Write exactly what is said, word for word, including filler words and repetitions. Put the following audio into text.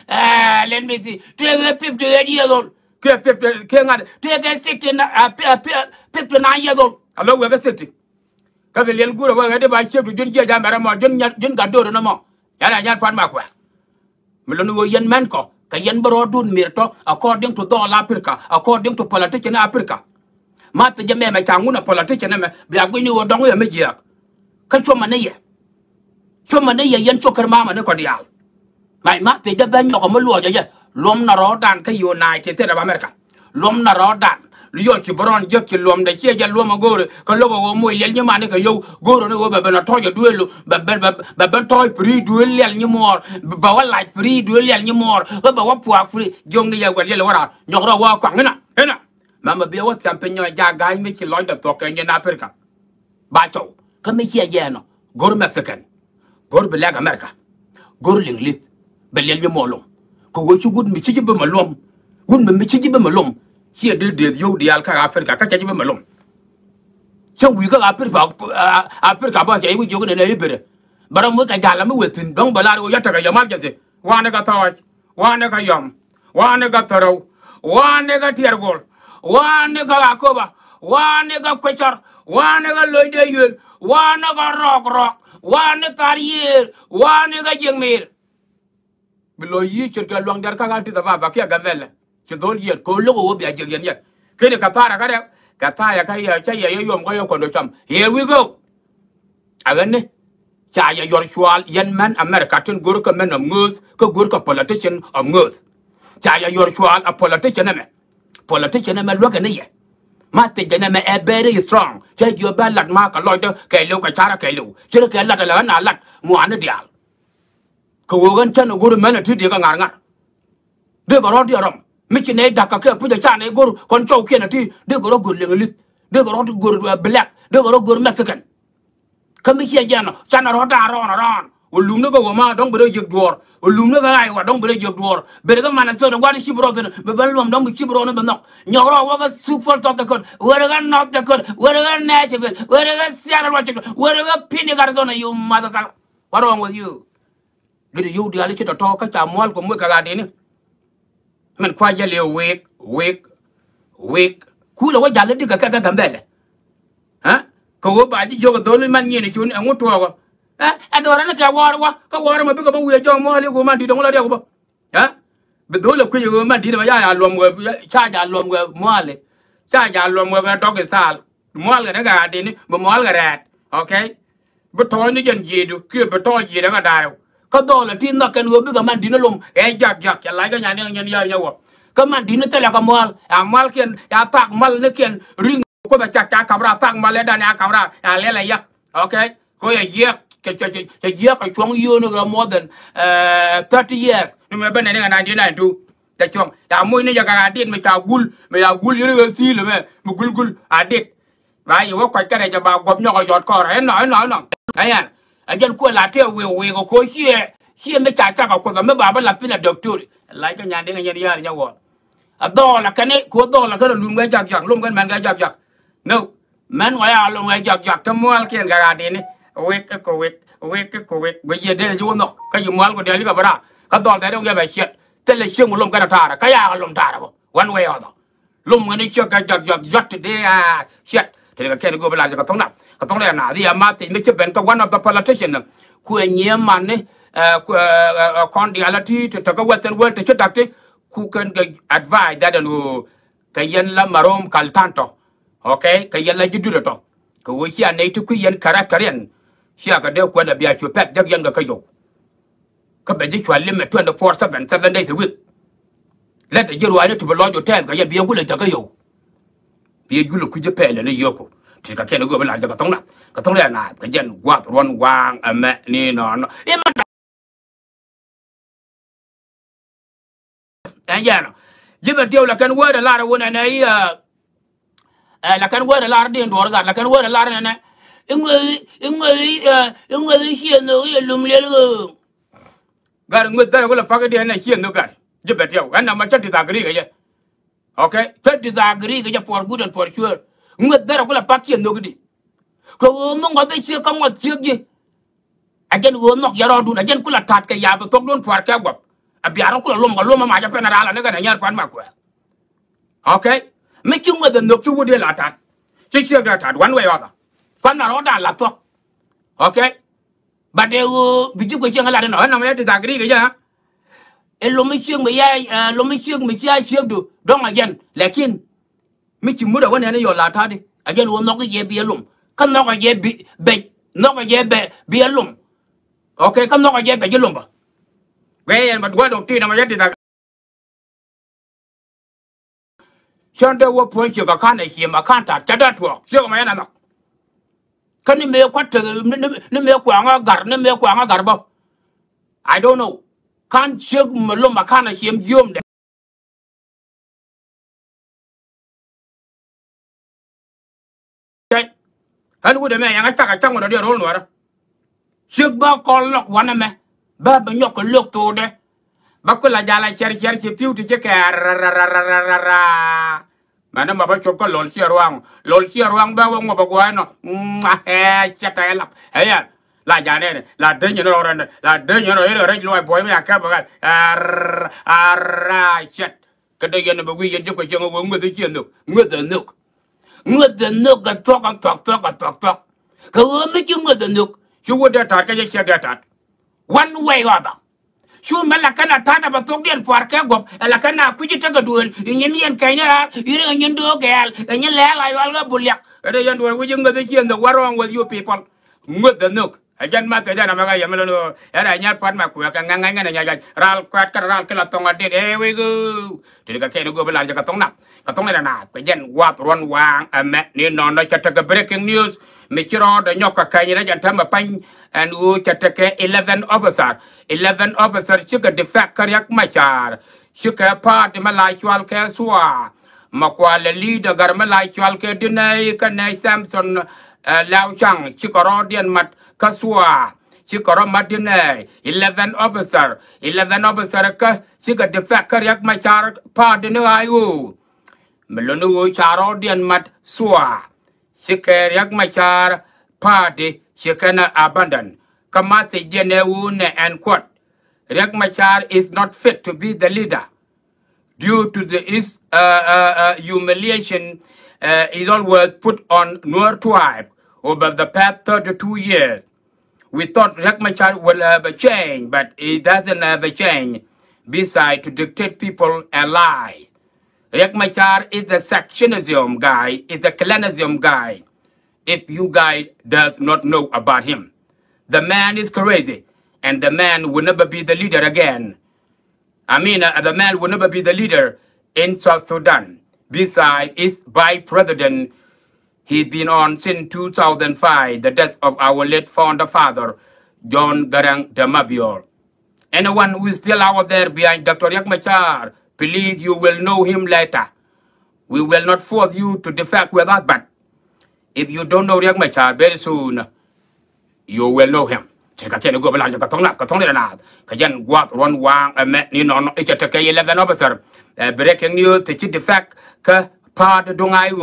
Ɛ, let me see. Tëëkɛ fifty eight years old. Kɛ fifty, kɛ ŋa̱t. Tëëkɛ sixty, ɛ, fifty nine years old. A lɔ wekɛ sixty. Kä bi liɛl gurɛ wä ɣɛ di ba ciek tu ji̱n jiɛc a mɛrɛ mɔ, ji̱n gat do̱r ni mɔ. Yɛn a nyat puan ma kuɛ. Mi luni ɣöö yɛn mɛn kɔ kɛ yɛn bä rɔɔdun mir tɔ according to dhɔɔl Africa, according to politician Africa. Ma thiecä mɛmɛ ca ŋun a politician ɛmɛ bia gui̱ni ɣöö dɔ̱ŋ yɛ mi jiääk. Kä cuɔmä ni yɛ. Cuɔmä ni yɛ yɛn cokär mamä ni kɔ diaal. May ma thiecä bä nyɔkɔ mi luɔcä yɛ luɔm na rɔɔdan kä United States of America. Luɔm na rɔɔdan. Lu yɔ ci bä rɔn jek ci luɔmdɛ ciɛ jɛ luɔm a go̱o̱ri kä lo̱k a ɣöö moc liɛl nyi mani kɛ yio̱w go̱o̱ri ni ɣöö bɛ ben a tɔ̱ɔ̱c a duëëlu bɛ ben bɛ ben tɔ̱ɔ̱c free duëël liɛl nyi muɔɔr bɛ wä lac free duëël liɛl nyi muɔɔr kä bɛ wä puaak free jiɔkni yɛ wɛl yɛl wä raar nyɔk rɔ wä kɔaŋ inä inä. Mama biɛ wä thiam piny nyɔk a jaak ga̱a̱ny mi ci lɔcdɛ thuɔ̱k kɛ nyin Africa. Ba cɔw kä mi ciɛ jɛɛn ɔ go̱r Mexican go̱r black America go̱r Liŋlith bɛ liɛl nyi muɔɔr lom. Kɛ ɣöö ci wut mi ci ji̱ bi mɛ lom wut mi mi ci ji̱ bi mɛ lom. Ciɛ dee dee yio̱w diaal kä Africa kä cɛ ji̱ bi mɛ lom. Cä wi̱i̱ kä Africa Africa bä cɛ i̱ wi̱i̱ jiök nɛnɛ i̱ bërɛ. Bɛ rɔ muc kɛ ja̱l ami weth thi̱n dɔ̱ŋ bɛ lar i̱ ɣöö yä tekɛ yɛ mal jɛ thi wanɛ kɛ thɔɔc. Wanɛ kä yɔm, wanɛ kä thärɔw, wanɛ kä tiɛɛr gol, wanɛ kä akoba, wanɛ kä kuecɔr, wanɛ kä loc dee yuël, wanɛ kä rɔɔk rɔɔk, wanɛ thar yiëër, wanɛ kä jiäk miir. Bi lɔ yiëë ce̱tkɛ luaŋ diaal kä ɣa̱l ti dhɛ baba kiɛ gɛmɛlɛ. Ci dho̱l yɛn kɛ ɣöö lo̱k ɛ ɣöö bia jiäk yɛn yɛn. Kɛn ɛ kɛ thaar ɛ kä rɛw kɛ thaar ɛ kä yɛ cä yɛ yɛ yɔm kä yɛ kuɔn dee cam. Here we go. A ɣän ni ca yɛ yuɔr cual yɛn män America tin go̱r kä män ɔm ŋööth kä go̱r kä politician ɔm ŋööth. Ca yɛ yuɔr cual a politician ɛmɛ. Politician ɛmɛ luäkɛ ni yɛ. Ma thiec jɛn ɛmɛ ɛ very strong cä jiɔ bɛ lat ma kɛ lɔcdä kɛɛliw kɛ carä kɛɛliw. Cirɛ kɛ lat ala ɣän a lat ŋuani diaal. Kɛ ɣöö ɣän cän go̱r män a ti diɛ kɛ ŋa̱r ŋa̱r. Dee kɛ rɔ̱ diɛ rɔm mi ci nɛy da̱k kɛ kɛ puc a ca nɛy go̱r kɔn cɔwkiɛn a ti dee kɛ rɔ̱ go̱r Liŋlith dee kɛ rɔ̱ go̱r black dee kɛ rɔ̱ go̱r Mexican. Kä mi ciɛ jɛn ɔ canɛ rɔ̱ da̱a̱n rɔɔn rɔɔn wä lumni kä wä ma dɔ̱ŋ bi rɛ jiäk duɔ̱ɔ̱r wä lumni kä ɣa̱c wä dɔ̱ŋ bi rɛ jiäk duɔ̱ɔ̱r. Ber kä manɛ thok dɛ gua̱n cip rɔth thi̱n bi ben luɔm dɔ̱ŋ bi cip rɔth ni bi nhɔk nyɔk rɔɔk wä kä Sioux Falls South Dakota wä rɛ kä North Dakota wä rɛ kä Nashville wä rɛ kä Seattle Washington wä rɛ kä Phoenix Arizona. You motherfucker. What wrong with you? Gidi yio̱w diaal i̱ ci tɔ̱tɔ̱ kä ca mual kɛ muec kɛ ɣa̱a̱dini. Min kua jäl i̱ wek wek wek. Kulɛ wä ja̱l i̱ dikɛ kɛ kɛ Gambɛlɛ. Ɛ kɛ ɣöö ba ji̱ jiök ɛ dho̱l i̱ man nyieen i̱ cun ɛŋu tuɔɔkɔ. Ɛ ɛ dɔɔrɛ ni kɛ wäär wä kä wäär mɔ bikɛ bä wi̱i̱ ɛ jɔk mual i̱ ku man di̱t ɛŋu la riɛk bä. Ɛ bi dho̱l ɛ kui̱c ɛ ɣöö man di̱t ɛmɛ ca ca luɔm wee ca ca luɔm wee muali. Ca ca luɔm wee kɛ dɔk i̱ thal. Mual kɛ ni kɛ ɣa̱a̱dini bi mual kɛ rɛɛt. Okay. Bi tɔɔc ni jɛn jiëëdu kiɛ bi tɔɔc jiëëdɛ ŋa da̱rɛw. Kä dhɔɔlɛ ti nhɔk kɛn ɣöö bikɛ man di̱t ni lom ɛ jak jak cɛ lac kä nyan ni nyɛn yär nyɛ wä. Kä man di̱t ni thilɛ kɛ mual ɛ mualkiɛn ɛ thak mal ni kiɛn ri̱ŋ. Kuoth ɛ cak ca ka̱m raar thak mal ɛ dan ɛ ka̱m raar ɛ liɛl ɛ yak. Okay. Kɛ ɣöö yɛ jiɛk cɛ cɛ cɛ jiɛk kɛ cuɔ̱ŋ yio̱o̱ni kɛ more than thirty years. Ni mɛ ben nɛni kɛ nineteen ninety two. Cɛ cuɔ̱ŋ ca moc ni jɛ kɛ ɣa̱a̱din mi ca gul mi ca gul yɛn kɛ thi̱i̱l mɛ mi gul gul a dit. Ba yɛ wä kuac kɛnɛ jɛ ba guɔ̱p nyɔk ɔ yɔt kɔrɛ ɛnɔ ɛnɔ ɛnɔ. Ɛyɛn ɛ jɛn kuɛ la tëë wi̱i̱ wi̱i̱ kɛ ko̱ ciɛ ciɛ mi ca cak ɛ kuoth ɛ mi ba bi la pin ɛ dɔktori. Lac kɛ nyan diŋ ɛ nyɛn ya̱r nyɛ wɔɔl. Ɛ dhɔɔl ɛ kɛn i̱ ko̱ dhɔɔl ɛ kɛn ɛ lum kɛ jak jak lum kɛn mɛn kɛ jak jak. No. Mɛn ŋɔc a lum kɛ jak jak te muɔɔl kiɛn kɛ ɣa̱a̱ dini. Wek kɛ wek wek kɛ wek guic yɛ dee ji̱ wä nhɔk kä ji̱ muɔɔl kɛ diaal ji̱ kɛ bi raar kä dhɔɔl dhɛr in wiɛ bɛ ciɛt. Thilɛ cieŋ wä lum kɛn ɛ ta̱a̱rɛ kä ya̱a̱ kɛ lum ta̱a̱rɛ bä. Wan wee ɔthɔ. Lom ŋäni ciek kɛ jɔk jɔk jɔt ti dee a ciɛt ti kɛ kɛn go̱o̱p lar jɛ kɛ thoŋda kɛ thoŋda na dhi a ma thiec mi ci ben kɛ one of the politician. Kuɛ nyiee mani kuɛ kɔn diaal a ti ti tekɛ western world ti ci dak ti. Ku kɛn kɛ advice that ɛn ɣöö kɛ yɛn la marom kal tan tɔ. Okay, kɛ yɛn la ji̱ dut tɔ kɛ ɣöö cia nɛy ti kui̱ yɛn character yɛn. Cia kɛ dee kuɛn a bia cu pɛth jek yɛn kɛ kä yɔw. Kä bɛ ji̱ cua limit twenty four seven, seven days a week. Lät a ji̱ ruaacni ti bi lɔc hotel kɛ yɛ bi yɛ gulɛ jäkä yio̱w. Bi yɛ gulɛ kui̱ ji̱ pɛɛlɛ ni yio̱ku. Ti kɛ kɛn a gök bi la̱r jɛ kɛ tho̱ŋna kɛ tho̱ŋna naath kɛ jɛn gua̱th ruɔ̱n waaŋ ɛmɛ ni nɔɔnɔ. Imɛ dɔ̱ŋ. Ɛn jɛn ɔ ji̱ bɛ tiɛw la kɛn wääri lar wun ɛnɛ i̱ ɛ la kɛn wääri lar di̱n duɔɔr gat la kɛn wääri lar ɛnɛ. Iŋuɛth iŋuɛth iŋuɛth i̱ ciɛ nhök i̱ lum liɛl ɣöö. Gat ŋueth dhɛrɛ wä la pak i̱ diɛn ɛ ciɛ nhök gat. Ji̱ bɛ tiɛw ɛn na ma cä disagree kɛ jɛ. Okay, cä disagree kɛ jɛ for good and for sure. Ŋueth dhɛrɛ wä la pak ciɛ nhök i̱ di. Kɛ ɣöö mi ŋɔth i̱ ciek kä ŋɔth ciek ji̱. A jɛn ɣöö nhɔk yɛ rɔɔdun a jɛn ku la ta̱t kɛ ya̱a̱p ɛ thokdun pua̱a̱r kɛ guɔ̱p. A bia rɔ kulɛ lom kɛ lom ma ca pɛn a ral a ni kɛn a nyar pan ma kuɛ. Okay. Mi ci ŋueth a nhök ci wut dee la tat. Ci ciek dee tat one way or other. Pan a rɔ dan la thok. Okay. But dee ɣöö bi ji̱ kuɛ cieŋ a lat inɔ ɛn nɔmɔ ya disagree kɛ jɛ. Ɛ lom mi ciek mi ya, ɛ lom mi ciek mi ci a ciek du dɔ̱ŋ a jɛn. Lakin mi ci mut a wä nɛn i̱ yɔ la ta̱a̱di a jɛn wä nhɔk i̱ jɛ bi ɛ lom. Kä nhɔk a jɛ bi bɛc nhɔk a jɛ bɛ bi ɛ lom. Okay, kä nhɔk a jɛ bɛc i̱ lom bä. Guɛ yɛn bä dual dɔk ti na ma yɛ ti thak. Cän dee wä puɔ̱ny ciek a ka̱n a ciem a ka̱n ta̱a̱t ca dee tuɔɔk ciek ma yɛn a nhɔk. Kä ni mëë kuat te ni mëë kuaŋä gar ni mëë kuaŋä gar bä. I don't know. Ka̱n ciek mi lom a ka̱n a ciem jiöm dɛ. Ɣän wut ɛmɛ yaŋ a cak a cak ŋut a diɛ ro̱l nuɔrä. Ciek bä kɔn lɔk wanɛ mɛ bä bɛ nyɔk kɛ lök thokdɛ. Bä kui̱ la jal a ciɛr ciɛr ci pi̱w ti ci kɛ rarararara. Mɛn ni ma bä cop kä lol ciɛ ruaŋ lol ciɛ ruaŋ bä wä ŋuɔp a gua̱a̱c nɔ. Ɛ cɛ tɛ lap ɛ yɛn. La janɛ ni la deny ni rɔ rɛn la deny ni rɔ ilɛ rɛc luɔc buɔy mi a kɛp ɣɛl. Ar ar cɛt. Kä dee yɛn bɛ wi̱i̱ yɛn ji̱ kɔ cieŋ wä ŋueth ciɛ nhök ŋueth a nhök. Ŋueth a nhök a thuɔk a thuɔk thuɔk a thuɔk thuɔk. Kɛ ɣöö mi ci ŋueth a nhök ci wä dee ta̱a̱t kä jɛ ciɛ dee ta̱a̱t. One way or other. Cu mɛ la kɛn a ta̱t a bɛ thok diɛn pua̱r kɛ guɔ̱p ɛ la kɛn a kui̱ci tekɛ duëël i̱ nyin yɛn kɛny ni raar i̱ ri ɛ nyin do̱o̱k gɛɛl ɛ nyin lɛɛl a yual kɛ buliak. Ɛ dee yɛn duëël wi̱ci ŋueth ciɛ nhök. What wrong with you people? Ŋueth a nhök. Ɛ jɛn math kɛ jɛn amɛ kɛ yɛm lon ɣöö ɛn ɛ nyɛr pua̱t ma kuɛ kɛ ŋɛŋ ŋɛŋ ŋɛn ɛ nyɛc ɛ ral kuɛt kɛn ral ki la thɔŋ adit ɛ wek ɣöö. Ti di kɛ kɛn i̱ go̱o̱p i̱ lar jɛ kɛ thɔŋ nath kɛ thɔŋ ni rɛ naath kɛ jɛn guath ruɔ̱n waaŋ ɛmɛ ni nɔnɔ cɛ tekɛ breaking news. Mi ci rɔɔdɛ nyɔk kɛ kɛny rɛ jɛn täämɛ pany ɛn ɣöö cɛ tekɛ eleven officer. Eleven officer cikɛ defect kä Riɛk Macar. Cikɛ party mi la cual kɛ SSOA. Ma kualɛ leader gar mi la cual kɛ Dinɛy kä nɛy Samson, eh, Lɛw Caŋ cikɛ rɔɔdiɛn mat kä SSOA. Cikɛ rɔ mat Dinɛy eleven officer. Eleven officer kä cikɛ defect kä Riɛk Macar party ni ɣa̱a̱c ɣöö. Mi loni ɣöö ca rɔɔdiɛn mat SSOA. Cikɛ Riɛk Macar party cikɛ nɛ abandon. Kä message diɛn ɛ ɣöö nɛ ɛn kuɔt. Riɛk Macar is not fit to be the leader. Due to the, his, uh, uh, uh, humiliation, uh, is always put on Nuer tribe over the past thirty-two years. We thought Riek Machar will have a change, but he doesn't have a change. Beside to dictate people a lie. Riek Machar is a sectionism guy, is a clanism guy. If you guys does not know about him, the man is crazy, and the man will never be the leader again. I mean, uh, the man will never be the leader in South Sudan. Beside, is vice president. He's been on since two thousand five, the death of our late founder father, John Garang de Mabior. Anyone who is still out there behind Doctor Riek Machar, please, you will know him later. We will not force you to defect with us, but if you don't know Riek Machar, very soon you will know him. Cɛ kɛ kɛn i̱ go̱o̱p i̱ la̱r jɛ kɛ thɔ̱ŋ nath kɛ thɔ̱ŋ ni rɛ naath kɛ jɛn gua̱th ruɔ̱n waaŋ ɛmɛ ni nɔnɔ i̱ cɛ tekɛ eleven officer. Ɛ breaking news ti ci defect kä pa̱a̱t duŋ a i̱ ɣöö.